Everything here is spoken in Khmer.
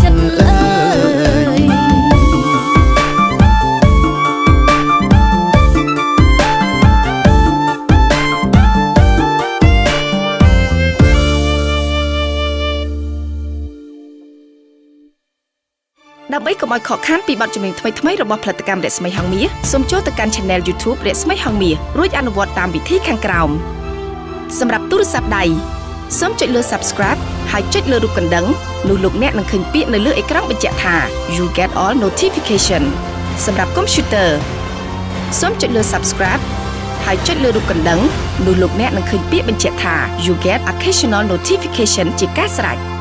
ចិត្តអើយ ដើម្បីកុំឲ្យខកខានពីបទចម្រៀងថ្មីៗរបស់ផលិតកម្មរស្មីហង្សមាសសូមចូលទៅកាន់ Channel YouTube រស្មីហង្សមាសរួចអនុវត្តតាមវិធីខាងក្រោមសម្រាប់ទូរស័ព្ទដៃសូមចុចលើ Subscribe ហើយចុចលើរូបកណ្ដឹងនោះលោកអ្នកនឹងឃើញពាក្យនៅលើអេក្រង់បញ្ជាក់ថា You get all notification សម្រាប់ Computer សូមចុចលើ Subscribe ហើយចុចលើរូបកណ្ដឹងនោះលោកអ្នកនឹងឃើញពាក្យបញ្ជាក់ថា You get occasional notification ជាការស្រេច។